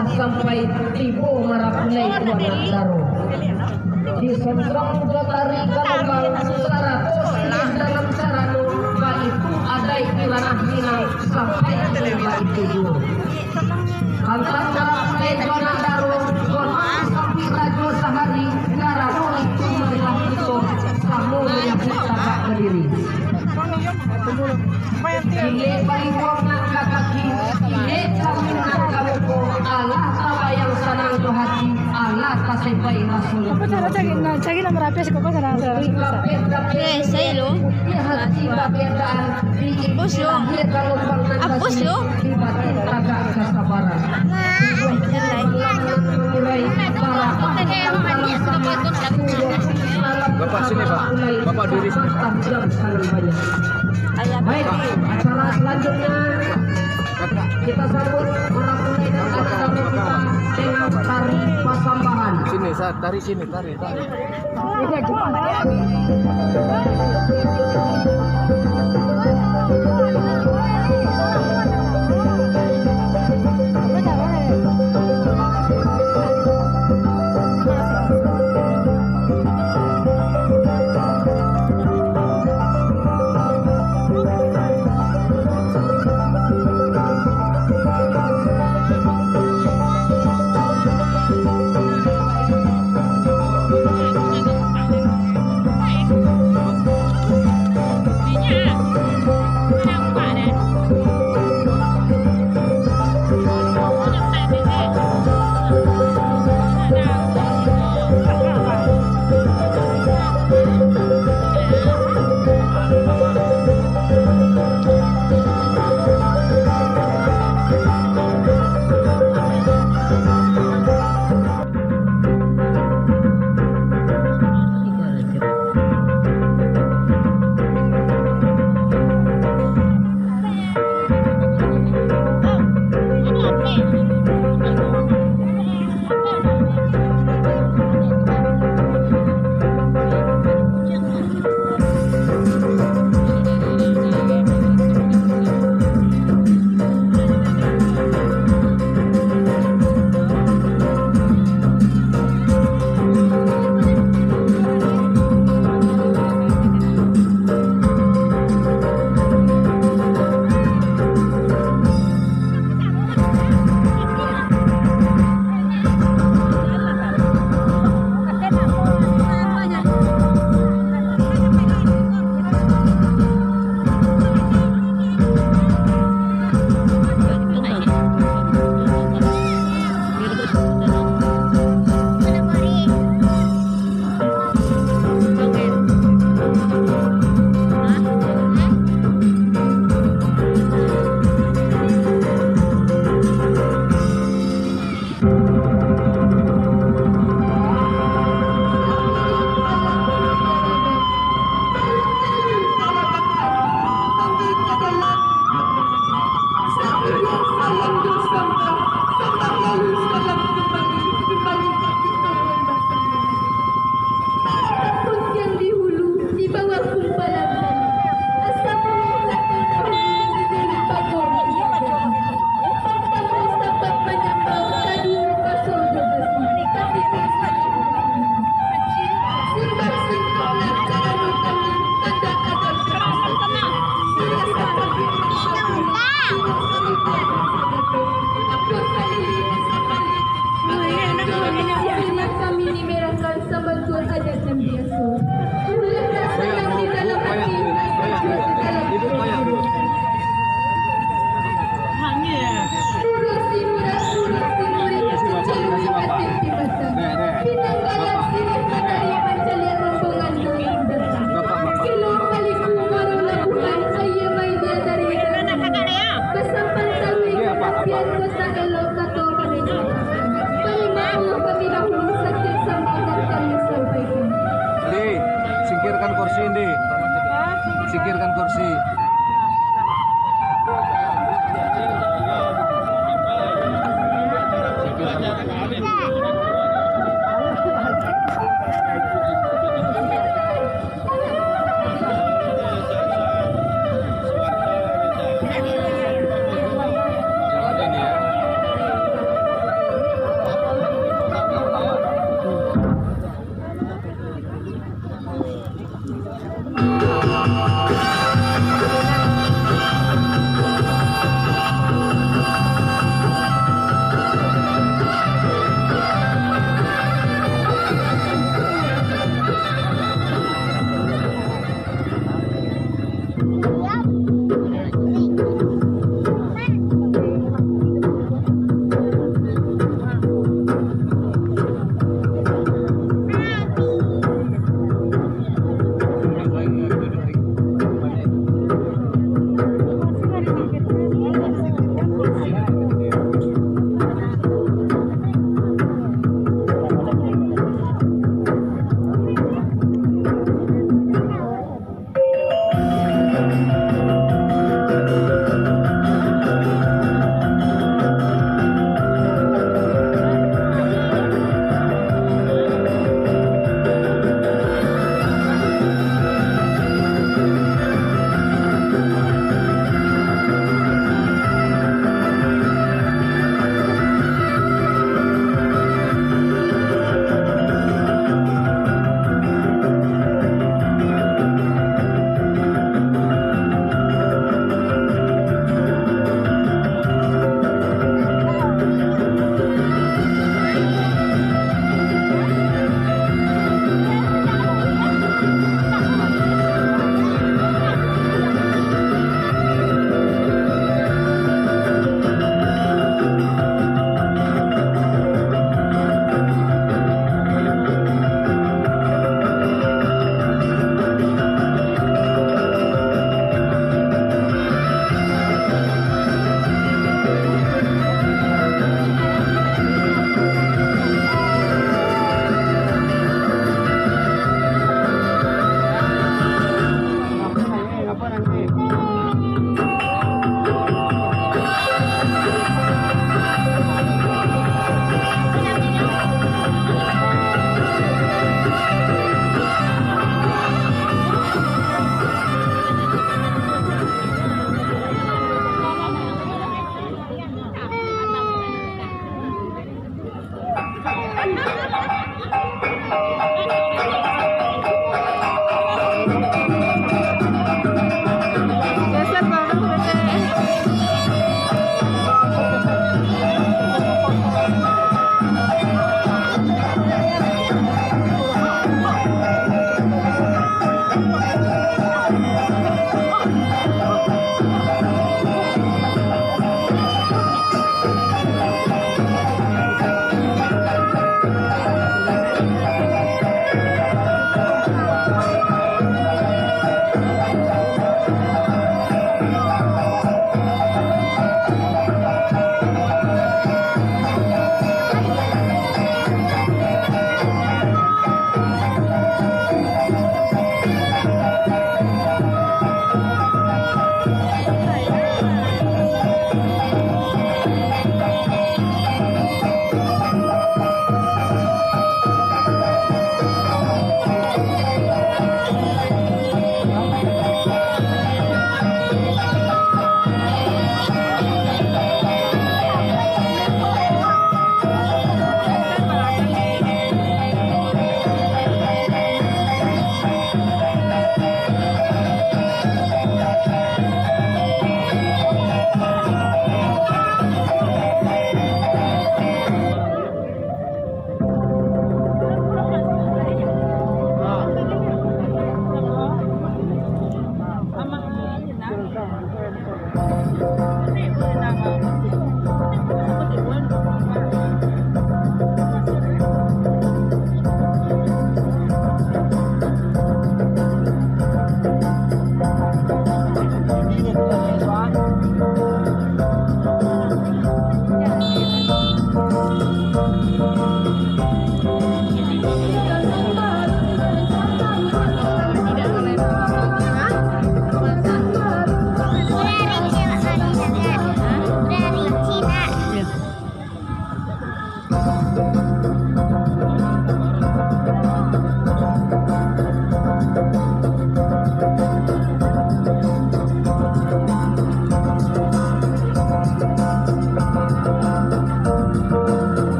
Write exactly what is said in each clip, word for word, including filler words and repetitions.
Sampai tibo marapulai Tuan Daro. Disontrong jo tari galombang, sarato silih dalam carano, baitu adaik di ranah Minang, sampai tibo baitu juo. Pantang marapulai Tuan Daro, konon sampai rajo sahari, karano itu marilah kito, samo manyapuik tagak badiri. Ilek baimbau nan ka kaki, ilek camin nan ka muko, alah tabayang sanang jo hati, alah tasepai raso. Apa cara cari, nah, cari nomor H P si Koko sana, sana, sana. Eh, saya lo. Di hati babedaan, di Bos lo. Lahir kalau bangan Apa basi, lo? Di batin tagak kasabaran. Nah, betul lah. Bapak sini, Pak. Bapak diri sini. Baik, acara selanjutnya kita sambut para penaikan anak-anak kita dengan tari pasambahan. Sini, Sat, tari sini, tari, tari.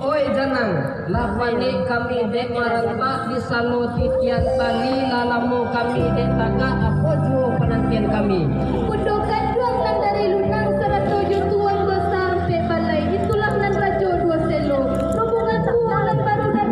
Oi janang, lah panek kami dek marantak di sano titian tali, lah lamo kami dek tagak, apo juo panantian kami. Bundo kanduang nan dari Lunang sarato jo Tuan Basa Ampek Balai, itulah nan Rajo Duo Selo. Rombongan puang nan baru nan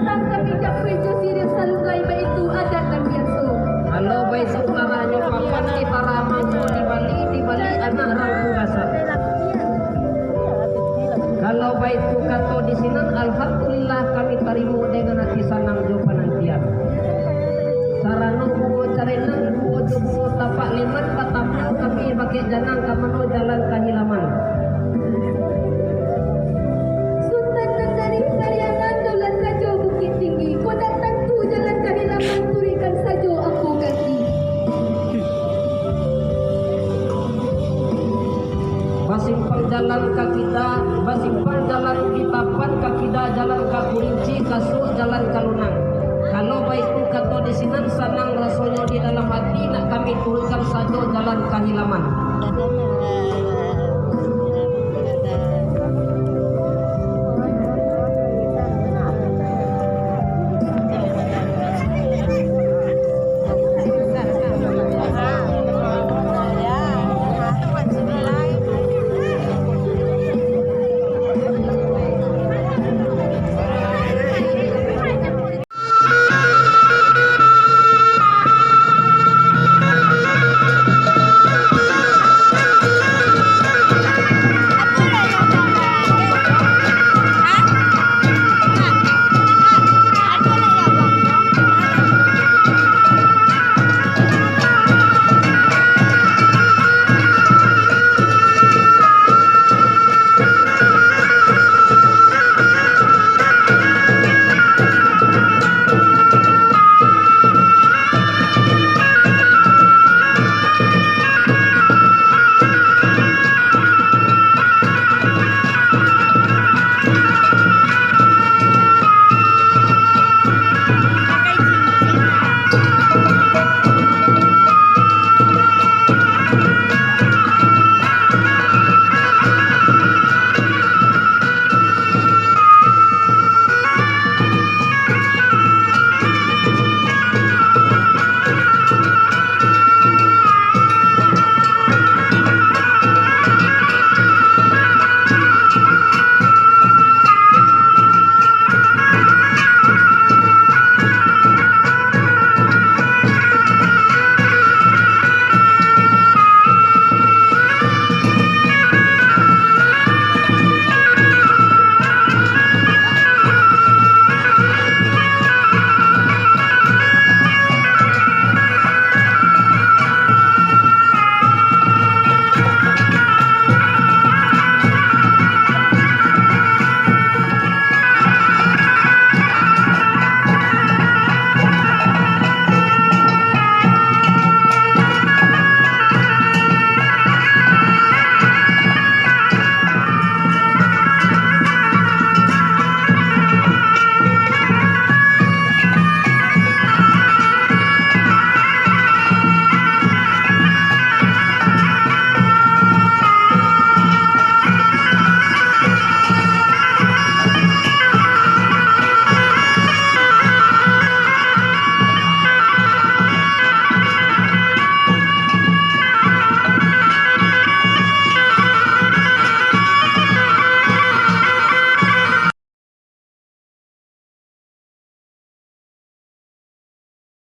Ati sanang jo panantian. Sarano bungo carenang, bungo jo bungo tapak liman, batamu kami bakeh janang ka mano jalan kahilaman. Sutan nan dari Pariangan, dolan rajo Bukik Tinggi, kok dak tantu jalan kahilaman, turuikkan sajo ambo kaki. Basimpang jalan ka kida, basimpang jalan di Tapan ka kida, jalan ka Kurinci, ka suok jalan ka Lunang. Kalau baitu kato di sinan, sanang rasonyo di dalam ati, nak kami turuikkan sajo jalan kahilaman.